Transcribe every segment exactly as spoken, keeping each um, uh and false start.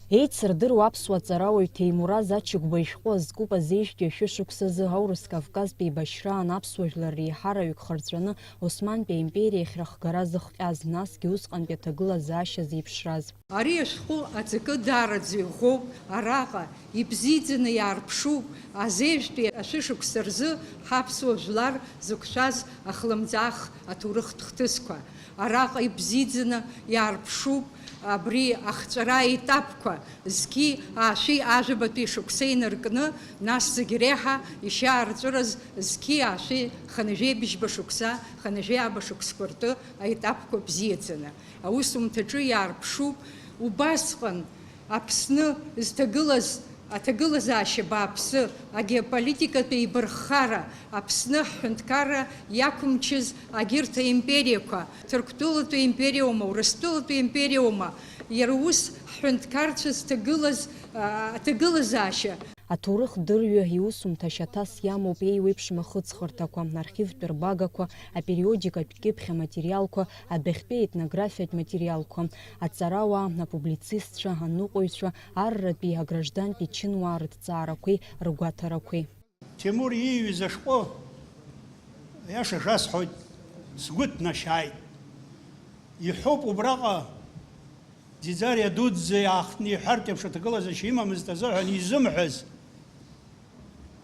Еицырдыруа аԥсуа ҵарауаҩ Ҭемураз Ачыгәба ишәҟәы азкуп азеижәтәи ашәышықәсазы аурыс Кавказтәи еибашьраан аԥсуа жәлар реиҳараҩык хырҵәаны Османтәи аимпериа ахьрыхгара зыхҟьаз, насгьы усҟантәи аҭагылазаашьа зеиԥшраз. Ари ашәҟәы аҵакы даараӡа иӷәӷәоуп, араҟа ибзиаӡаны иаарԥшуп азеижәтәи ашәышықәса рзы ҳаԥсуа жәлар зықәшәаз ахлымӡаах аҭоурыхтә хҭысқәа. Араҟа ибзиаӡаны иаарԥшуп абри ахҵәара аетапқәа, зқьи аашәи ажәабатәи шықәса инаркны, нас зегь реиҳа ишьаарҵәыраз зқьи аашәи хынҩажәи быжьба шықәса, хынҩажәи ааба шықәсқәа ртәы аетапқәа бзиаӡаны. Аусумҭаҿы иаарԥшуп убасҟан Аԥсны зҭагылаз аҭагылазаашьа бааԥсы, агеополитикатә еибарххара, Аԥсны ҳҳәынҭқарра иақәымчыз агьырҭ аимпериақәа, Ҭырқәтәылатәи аимпериоума, Урыстәылатәи аимпериоума, иара ус ҳҳәынҭқарцәа зҭагылаз, а, аҭагылазаашьа. Аҭоурых дырҩы иусумҭа шьаҭас иамоуп еиуеиԥшым ахыҵхырҭақәа, архивтә рбагақәа, апериодикатә кьыԥхь аматериалқәа, адәахьтәи аетнографиатә материалқәа, аҵарауаа, апублицистцәа, аныҟәаҩцәа, арратәи аграждантәи чынуаа рыҭҵаарақәеи ргәаҭарақәеи. Ҭемур ииҩыз ашәҟәы, аиаша шәасҳәоит, сгәы ҭнашьааит. Иҳәоуп убраҟа Ӡиӡариа дуӡӡа иаахтны иҳәартә еиԥш аҭагылазаашьа имамызт азыҳәан изымҳәаз,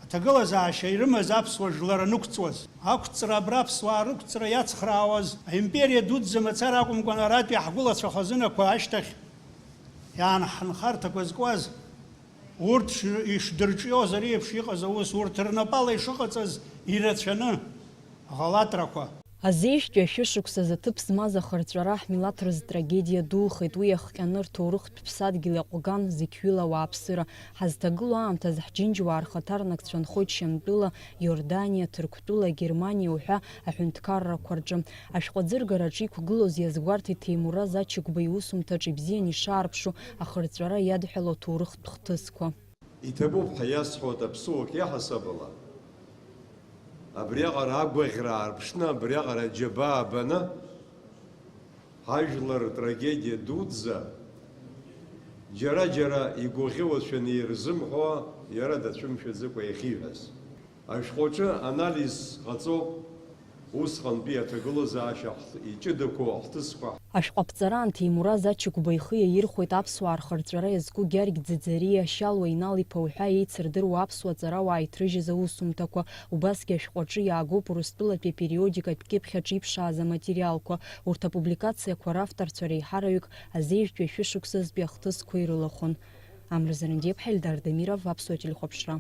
аҭагылазаашьа ирымаз аԥсуа жәлар анықәҵуаз, ақәҵра, абра аԥсуаа рықәҵра иацхраауаз, аимпериа дуӡӡа мацара акәымкәан, аратәи ҳгәылацәа хазынақәа ашьҭахь иаанхарҭақәа зкуаз, урҭ ш-, ишдырҿиоз ари еиԥш иҟаз аус, урҭ рнапала ишыҟаҵаз ирацәаны, ӷалатрақәа. Азеижәтәи ашәышықәсазы ҭыԥ змаз ахырҵәара ҳмилаҭ рзы трагедиа духеит, уи иахҟьаны рҭоурыхтә ԥсадгьыл иаҟәган зықьҩыла ауааԥсыра. Ҳазҭагылоу аамҭазы ҳџьынџьуаа рхаҭарнакцәа нхоит Шьамтәыла, Иорданиа, Ҭырқәтәыла, Германиа уҳәа аҳәынҭқаррақәа рҿы. Ашәҟәыӡыргараҿы иқәгылоз иазгәарҭеит Ҭемураз Ачыгәба иусумҭаҿы ибзиан ишаарԥшу ахырҵәара иадҳәало аҭоурыхтә хҭысқәа. Иҭабуп ҳәа иасҳәоит аԥсуак иаҳасабала, абриаҟара агәаӷьра аарԥшны, абриаҟара аџьабаа баны, ҳажәлар ртрагедиа дуӡӡа, џьара-џьара игәаӷьуацәаны ирзымҳәо, иара дацәымшәаӡакәа иахьиҳәаз. Ашәҟәаҿы анализ ҟаҵоуп усҟантәи аҭагылазаашьа ҳҭ-, иҷыдақәоу ҳҭыӡқәа. Ашәҟәы аԥҵараан Ҭемураз Ачыгәба ихы иаирхәеит аԥсуаа рхырҵәара иазку Гьаргь Ӡыӡариа, Шьалуа Иналиԥа уҳәа еицырдыруа аԥсуа ҵарауаа иҭрыжьыз аусумҭақәа. Убасгьы ашәҟәаҿы иаагоуп Урыстәылатәи апериодикатә кьыԥхь аҿы иԥшааз аматериалқәа. Урҭ апубликациақәа равторцәа реиҳараҩык азеижәтәи ашәышықәсазтәи ахҭысқәа ирылахәын. Амра Зарандиаԥҳа, Ельдар Дамиров, Аԥсуа телехәаԥшра.